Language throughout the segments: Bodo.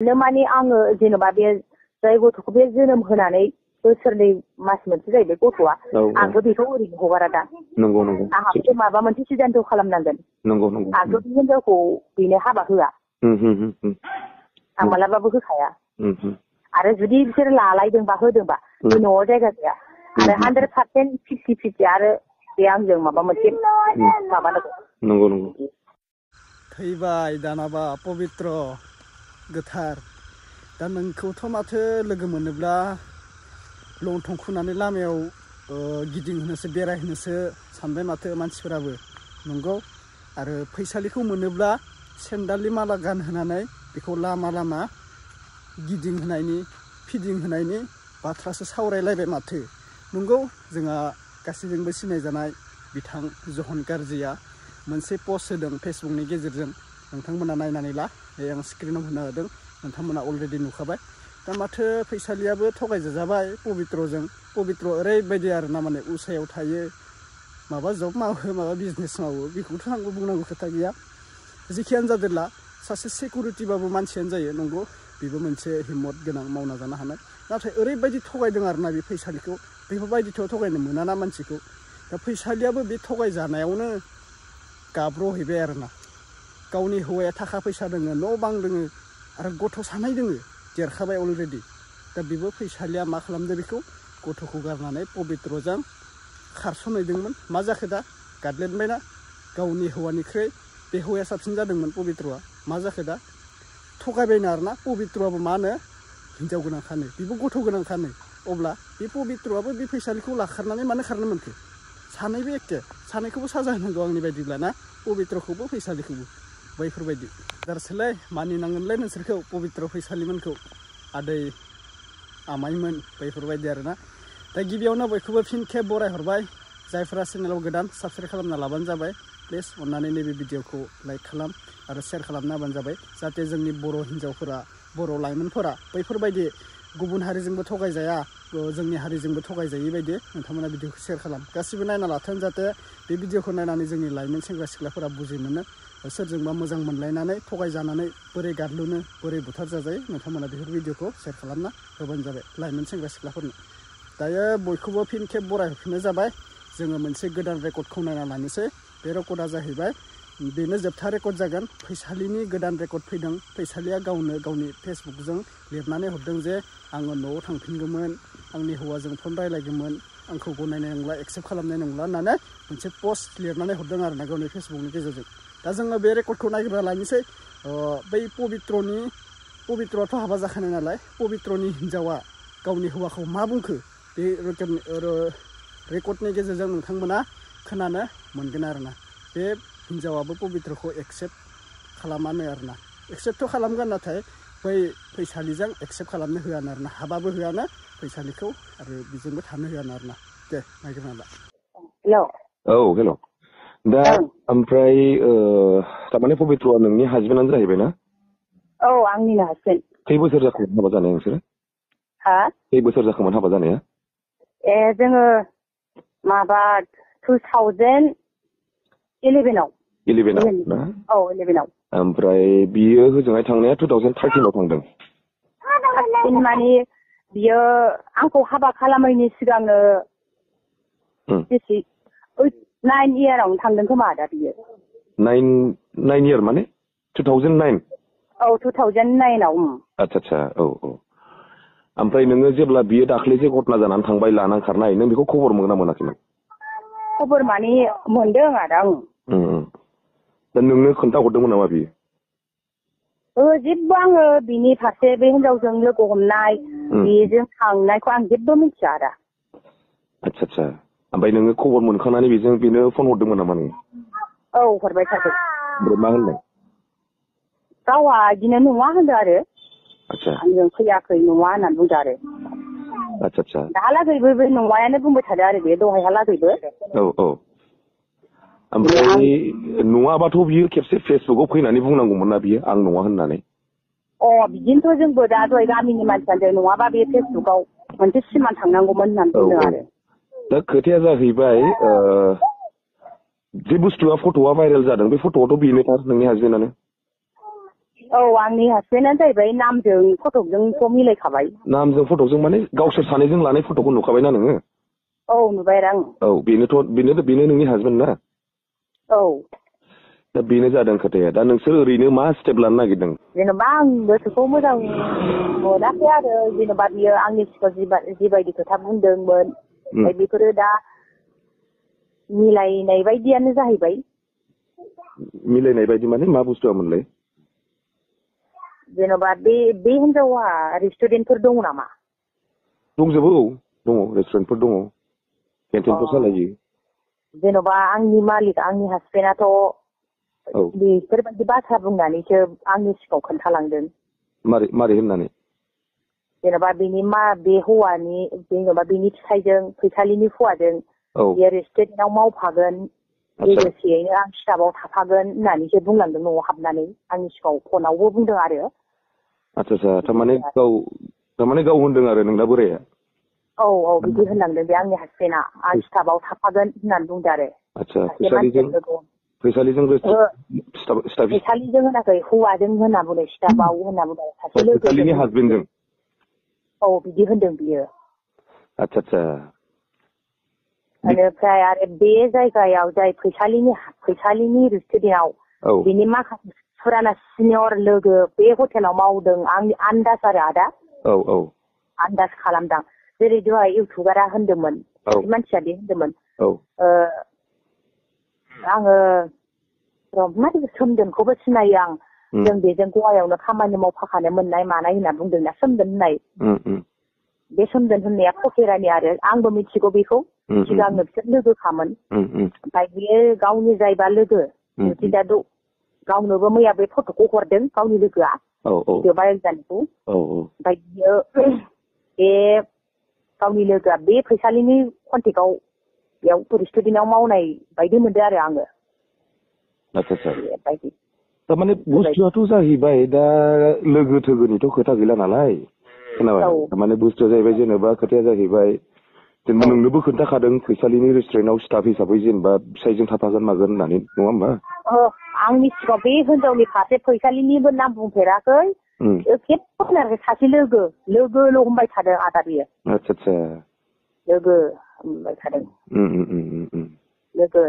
माने आङो जेनेबा बे जाय गथ'खौ बे जोनोम होनानै बोसोरनै मास मोनसे जाहैबाय गथ'आ आंथ' बेखौ ओरैनो हगारा दा नंगौ नंगौ आंहाबो माबा मोनसे सिदान्थ' खालामनांगोन नंगौ नंगौ आंथ' बे हिनजावखौ बेनो हाबा होआ आं मालाबाबो होखाया आरो जुदि बिसोर लालायदोंबा होदोंबा बे न'आव जायगा गैया आरो 100% 50-50 आरो बे आंजों माबा मोनसे माबानांगौ नंगौ नंगौ थैबाय दानाबा पबित्र गोथार दा नोंखौथ' माथो लोगो मोनोब्ला लंथं खुनानै लामायाव गिदिंहोनोसो बेरायहोनोसो सानबाय माथो मानसिफोराबो नंगौ आरो फैसालिखौ मोनोब्ला सेन्डालनि माला गानहोनानै बेखौ लामा लामा गिदिंहोनायनि फिदिंहोनायनि बाथ्रासो सावरायलायबाय माथो नंगौ जोंहा गासैजोंबो सिनायजानाय बिथां जहन गारजिया मोनसे पस्ट होदों फेसबुकनि गेजेरजों नोंथांमोना नायनानै ला आं स्क्रिनाव होना होदों नोंथांमोना अलरेडि नुखाबाय दा माथो फैसालियाबो थगायजाबाय पबित्रजों पबित्र ओरैबायदि आरो ना माने उसायाव थायो माबा जब मावो माबा बिजनेस मावो बेखौथ' आंबो बुंनांगौ खोथा गैया जेखियानो जादोंला सासे सिकिउरिटिबाबो मानसियानो जायो नंगौ बेबो मोनसे हिम्मत गोनां मावना जानो हानाय नाथाय ओरैबायदि थगायदों आरोना बे फैसालिखौ बेफोरबायदिथ' थगायनो मोनाना मानसिखौ दा फैसालियाबो बे थगायजानायावनो गाब्र'हैबाय आरोना गावनि हौवाया थाखा फैसा दोङो न' बां दोङो आरो गथ' सानै दोङो देरखाबाय अलरेडि दा बेबो फैसालिया मा खालामदो बेखौ गथ'खौ गारनानै पबित्रजों खारस'नहैदोंमोन मा जाखो दा गादलेनबायना गावनि हौवानिख्रुइ बे हौवाया साबसिन जादोंमोन पबित्रआ मा जाखो दा थगायबायनो आरोना पबित्रआबो मा होनो हिन्जाव गोनांखानो बेबो गथ' गोनांखानो अब्ला बे पबित्रआबो बे फैसालिखौ लाखारनानै मानो खारनो मोनखो सानैबो एखे सानैखौबो साजा होनांगौ आंनि बायदिब्ला ना पबित्रखौबो फैसालिखौबो बैफोरबायदि दारसोलाय मानिनांगोनलाय नोंसोरखौ पबित्र फैसालिमोनखौ आदै आमाइमोन बैफोरबायदि आरोना दा गिबियावनो बयखौबो फिन खेब बरायहरबाय जायफोरा चेनेलाव गोदान साबस्क्राइब खालामना लाबानो जाबाय प्लिज अन्नानै नैबे भिडिअखौ लाइक खालाम आरो शेयार खालामना होबानो जाबाय जाहाथे जोंनि बर' हिन्जावफोरा बर' लाइमोनफोरा बैफोरबायदि गुबुन हारिजोंबो थगायजाया जोंनि हारिजोंबो थगायजायै बायदि नोंथांमोना भिडिअखौ शेयार खालाम गासिबो नायना लाथों जाहाथे बे भिडिअखौ नायनानै जोंनि लाइमोन सेंग्रा सिख्लाफोरा बुजि मोनो सोरजोंबा मोजां मोनलायनानै थगायजानानै बोरै गादलुनो बोरै बुथार जाजायो नोंथांमोना बेफोर भिडिअखौ शेयार खालामना होबानो जाबाय लाइमोन सेंग्रा सिख्लाफोरनो दायो बयखौबो फिन खेब बरायहरफिननाय जाबाय जोङो मोनसे गोदान रेकर्डखौ नायना लानोसै बे रेकर्डआ जाहैबाय बेनो जोबथा रेकर्ड जागोन फैसालिनि गोदान रेकर्ड फैदों फैसालिया गावनो गावनि फेसबुकजों लिरनानै हरदों जे आङो न'आव थांफिनगौमोन आंनि हौवाजों फन रायलायगौमोन आंखौ गनायनाय नंला एक्सेप्ट खालामनाय नंला होननानै मोनसे पस्ट लिरनानै हरदों आरो ना गावनि फेसबुकनि गेजेरजों दा जोङो बे रेकर्डखौ नागिरना लानोसै बै पबित्रआथ' हाबा जाखानाय नालाय पबित्रनि हिन्जावा गावनि हौवाखौ मा बुंखो बे रेकर्डनि गेजेरजों नोंथांमोना खोनानो मोनगोन आरोना बे हिन्जावाबो पबित्रखौ एक्सेप्ट खालामानो आरोना एक्सेप्टथ' खालामगोन नाथाय बै फैसालिजों एक्सेप्ट खालामनो होआनो आरोना हाबाबो होआनो फैसालिखौ आरो बेजोंबो थानो होआनो आरोना दे नागिरना ला हेल' दा ओमफ्राय थारमाने पबित्रआ नोंनि हासबेन्डआनो जाहैबाय ना औ आंनिनो हासबेन्ड खै बोसोर जाखोमोन हाबा जानाया नोंसोरो खै बोसोर जाखोमोन हाबा जानाया जोङो माबा 2011आव ना औ 11आव ओमफ्राय बियो होजोंहाय थांनाया 2013आव थांदों माने बियो आंखौ हाबा खालामैनि सिगांनो 9 इयारावनो थांदों खोमा दा बियो 9 इयार माने 2009 औ 2009आव आच्छा औ ओमफ्राय नोङो जेब्ला बियो दाख्लैसो घटना जानानै थांबाय लाना खारनाय नों बेखौ खबर मोना मोनाखैमोन खबर माने मोनदों आदा दा नोंनो खोन्थाहरदोंमोन नामा बियो जेबो आङो बिनि फारसे बे हिनजावजों लोगो हमनाय बेजों थांनायखौ आं जेबो मिथिया आदा आच्छा ओमफ्राय नोङो खबर मोनखांनानै बेनो फन हरदोंमोन नामा नोङो औ हरबाय थादों ओमफ्राय मा होनदों गावहा बिदिनो नङा होनदों आरो आच्छा आंजों फैयाखै नङा होननानै बुंदों आरो आच्छा दाहालागैबो बे नङायानो बुंबाय थादों आरो बे दहायहालागैबो औ ओमफ्राय नङाबाथ' बियो खेबसे फेसबुकआव फैनानै बुंनांगौमोन ना बियो आं नङा होननानै बिदिनोथ' जोंबो दा दहाय गामिनि मानसियानो नङाबा बे फेसबुकआव मोनसे सिमान थांनांगौमोन होननानै बुंदों आरो दा खोथाया जाहैबाय जे बुस्थुआ फट'आ भाइरेल जादों बे फट'आथ' बेनोथार नोंनि हासबेन्डआनो औ आंनि हासबेन्डआनो जाहैबाय नामजों फटकजोंथ' मिलायखाबाय। नामजों फटकजों माने गावसोर सानैजों लानाय फटकखौ नुखाबायना नोङो? औ नुबाय आं। औ बेनो नोंनि हासबेन्ड ना? औ। दा बेनो जादों खोथाया। दा नोंसोर ओरैनो मा स्टेप लानो नागिरदों? जेनेबा आं गोसोखौ मोजां मोनाखै आरो जेनेबा बियो आंनि सिगाङाव जिबायदि खोथा बुंदोंमोन ओमफ्राय बेफोरो दा मिलायनाय बायदियानो जाहैबाय। मिलायनाय बायदि माने मा बुस्थुआमोनलाय? जेनेबा बे हिनजावा रेस्टुरेन्टफोर दङ नामा? दंजोबो, औ दङ, रेस्टुरेन्टफोर दङ, केन्टिनफोर सालायो। जेन'बा आंनि मालिक आंनि हासबेन्डआथ' बेफोरबायदि बाथ्रा बुंनानैसो आंनि सिगाङाव खोन्थालांदों। मारै होननानै? जेन'बा बे हौवानि जेन'बा बेनि फिसायजों फैसालिनि हौवाजों बेयो रेस्टुरेन्टआव मावफागोन, लोगोसेयैनो आं स्टाफआव थाफागोन होननानैसो बुंलांदों न'आव हाबनानै आंनि सिगाङाव फनावबो बुंदों आरो। आच्छा थारमाने गाव होनदों आरो नोंना बोराया? औ बिदि होनलांदों बे आंनि हासबेन्डआ, आं स्टाफआव थाफागोन होननानै बुंदों आरो। आच्छा फैसालिजों फैसालिजों होनाखै, हौवाजों होनना बुंदों, स्टाफआव होनना बुंदों, सासे लोगोजों। हासबेन्डजों? औ बिदि होनदों बियो। आच्छा। बेनिफ्राय आरो बे जायगायाव जाय फैसालिनि रेस्टुरेन्टआव बिनि माखासे फुराना सिनियर लोगो बे हटेलाव मावदों, आंनि आन्दाज आरो आदा। औ। आन्दाज खालामदां। जेरै दहाय इउटुबारा होनदोंमोन, मानसिया बे होनदोंमोन, आङो सोमदोनखौबो सिनायो आं, जों बेजों गवायावनो खामानि मावफाखानो मोननाय मानाय होनना बुंदोंना सोमदोन होननाय। बे सोमदोन होननाया फकेरानि आरो आंबो मिथिगौ बेखौ, सिगांनो बिसोर लोगोखामोन। ओमफ्राय बेयो गावनि जायबा लोगो, दा गावनोबो मैया बे फट'खौ हरदों गावनि लोगोआ, भिडिअ भाइरेल जानायखौ। ओमफ्राय बियो बे गावनि लोगोआ बे फैसालिनि कन्टेक्टआव बेयाव रेस्टुरेन्टआव मावनाय बायदि मोनदों आरो आङो। थारमाने बुस्थुआथ' जाहैबाय दा लोगो थोगोनिथ' खोथा गैला नालाय, खोनाबाय? थारमाने बुस्थुआ जाहैबाय जेनेबा खोथाया जाहैबाय जेनेबा नोंनोबो खोन्थाखादों फैसालिनि रेस्टुरेन्टआव स्टाफ हिसाबै जेनेबा फिसायजों थाफागोन मागोन होननानै, नङा होमबा? आंनि सिगाङाव बे हिनजावनि फारसे फैसालिनिबो नाम बुंफेराखै, जेबो खोनायाखै, सासे लोगोल' होनबाय थादों आदा बियो। आच्छा। लोगो होनबाय थादों।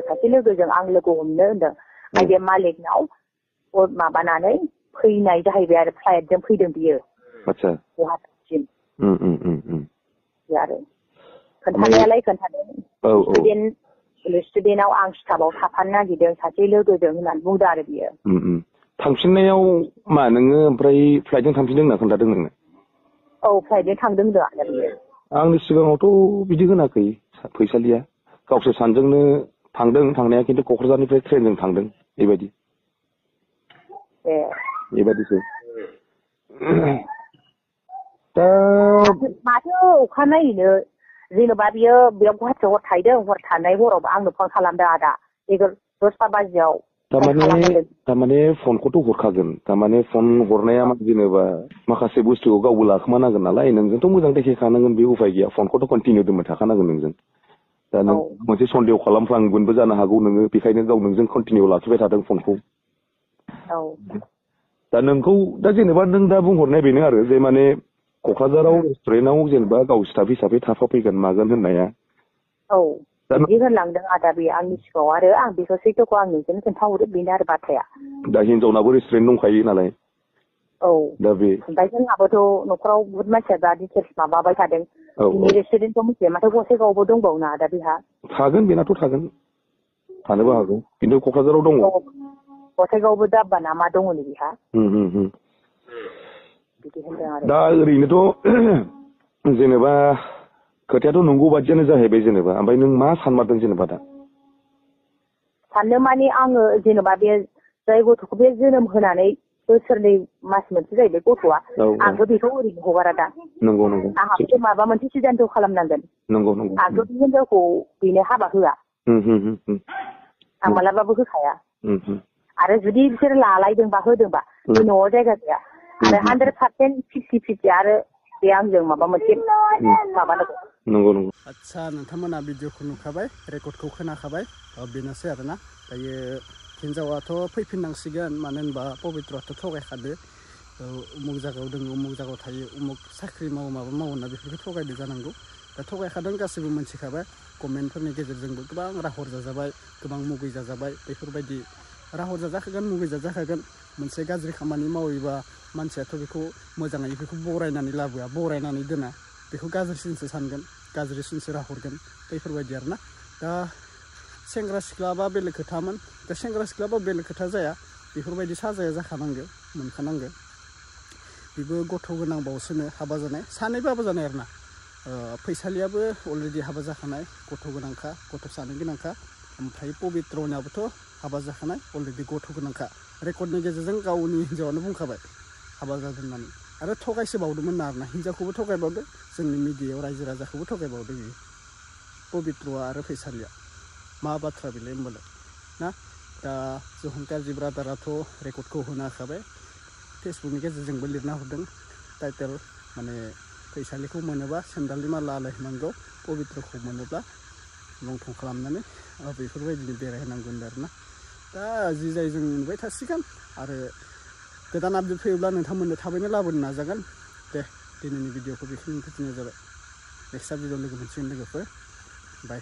सासे लोगोजों आं लोगो हमनो होनदों। ओमफ्राय बे मालिकनाव माबानानै फैनाय जाहैबाय आरो फ्लाइटजों फैदों बियो गुवाहाटिसिम। आरो खोन्थानायालाय खोन्थादों, रेस्टुरेन्टआव आं स्टाफआव थाफानो नागिरदों सासे लोगोजों होननानै बुंदों आरो बियो। थांफिननायाव मा नोङो ओमफ्राय फ्लाइटजों थांफिनदों होनना खोन्थादों नोंनो? औ फ्लाइटजों थांदों होनदों आरो बियो। आंनि सिगाङावथ' बिदि होनाखै फैसालिया, गावसोर सानजोंनो थांदों थांनाया, खिन्थु क'क्राझारनिफ्राय ट्रेनजों थांदों बेबायदि। बेबायदिसो। दा माथो अखानायैनो जेन'बा बियो बेयाव गुवाहाटियाव हर थाहैदों, हर थानाय हराव आंनो फन खालामदों आदा, 10ता बाजियाव। थारमाने फनखौथ' हरखागोन, थारमाने फन हरनाया जेनेबा माखासे बुस्थुखौ गावबो लाखोमानांगोन नालाय, नोंजोंथ' मोजां देखायखानांगोन, बे उफाय गैया, फनखौथ' कन्टिनिउ दोनबाय थाखानांगोन नोंजों। दा नों मोनसे सन्देह खालामफ्लांगोनबो जानो हागौ नोङो, बेखायनो गाव नोंजों कन्टिनिउ लाखिबाय थादों फनखौ। दा नोंखौ दा जेनेबा नों दा बुंहरनाय बेनो आरो जे माने क'क्राझाराव रेस्टुरेन्टआव जेनेबा गाव स्टाफ हिसाबै थाफाफैगोन मागोन होननाया। बिदि होनलांदों आदा बे आंनि सिगाङाव, आरो आं बेखौ सैथोखौ आं नोंजोंनो खोन्थाहरो, बेनो आरो बाथ्राया। दा हिनजावनाबो रेस्टुरेन्ट दंखायो नालाय। दा बे ओमफ्राय जोंहाबोथ' न'खराव बुहुत मानसिया दा डिटेल्स माबाबाय थादों, बिनि रेस्टुरेन्टखौ मिथियो, माथो गसाइगावआवबो दंबावो ना आदा बेहा? थागोन, बेनाथ' थागोन, थानोबो हागौ, खिन्थु क'क्राझाराव दङ। गसाइगावआवबो दाब्बा ना मा दङ नै बेहा। दा ओरैनोथ' जेनेबा खोथायाथ' नंगौ बादियानो जाहैबाय जेनेबा, ओमफ्राय नों मा सानमारदों जेनेबा दा? साननो माने आङो जेनेबा बे जाय गथ'खौ बे जोनोम होनानै बोसोरनै मास मोनसे जाहैबाय गथ'आ, आंबो बेखौ ओरैनो हगारा दा। नंगौ। आंहाबो माबा मोनसे सिदान्थ' खालामनांगोन। नंगौ। आंथ' बे हिनजावखौ बेनो हाबा होआ। आं मालाबाबो होखाया। आरो जुदि बिसोर लालायदोंबा होदोंबा बे न'आव जायगा गैया। आरो 100% 50-50 आरो बे आंजों माबा मोनसे माबानांगौ। नंगौ। आच्छा, नोंथांमोना भिडिअखौ नुखाबाय, रेकर्डखौ खोनाखाबाय, बेनोसै आरोना। दायो हिन्जावाथ' फैफिननांसिगोन मानो होनबा पबित्रआथ' थगायखादो उमुक जायगायाव दङ उमुक जायगायाव थायो उमुक साख्रि मावो माबा मावो ना बेफोरखौ थगायदो जानांगौ दा थगायखादों गासैबो मोनथिखाबाय कमेन्टफोरनि गेजेरजोंबो गोबां राहर जाजाबाय गोबां मुगै जाजाबाय बेफोरबायदि राहर जाजाखागोन मुगै जाजाखागोन मोनसे गाज्रि खामानि मावोबा मानसियाथ' बेखौ मोजाङै बेखौ बरायनानै लाबोआ बरायनानै दोना बेखौ गाज्रिसिनसो सानगोन गाज्रिसिनसो राहरगोन बेफोरबायदि आरोना दा सेंग्रा सिख्लाबा बेलेग खोथामोन दा सेंग्रा सिख्लाबा बेलेग खोथा जाया बेफोरबायदि साजाया जाखानांगौ मोनखानांगौ बेबो गथ' गोनांबावसोनो हाबा जानाय सानैबाबो जानाय आरोना फैसालियाबो अलरेडि हाबा जाखानाय गथ' गोनांखा गथ' सानै गोनांखा ओमफ्राय पबित्रनाबोथ' हाबा जाखानाय अलरेडि गथ' गोनांखा रेकर्डनि गेजेरजों गावनि हिन्जावानो बुंखाबाय हाबा जादों होननानै आरो थगायसोबावदोंमोन आरोना हिन्जावखौबो थगायबावदो जोंनि मिडियायाव रायजो राजाखौबो थगायबावदो बियो पबित्रआ आरो फैसालिया मा बाथ्रा बेलाय होमबालाय ना दा जहंकारजी ब्रादाराथ' रेकर्डखौ होनो हाखाबाय फेसबुकनि गेजेरजोंबो लिरना हरदों टाइटेल माने फैसालिखौ मोनोबा सेन्डालनि माला आलायहोनांगौ पबित्रखौ मोनोब्ला लंथं खालामनानै बेफोरबायदिनो बेरायहोनांगोन आरोना दा जि जाय जों नुबाय थासिगोन आरो गोदान आपडेट फैयोब्ला नोंथांमोननो थाबैनो लाबोनो नाजागोन दे दिनैनि भिडिअखौ बेखिनियाव फोजोबनाय जाबाय नेक्स्ट भिडिअ लोगो मोनसिगोन लोगोफोर बाय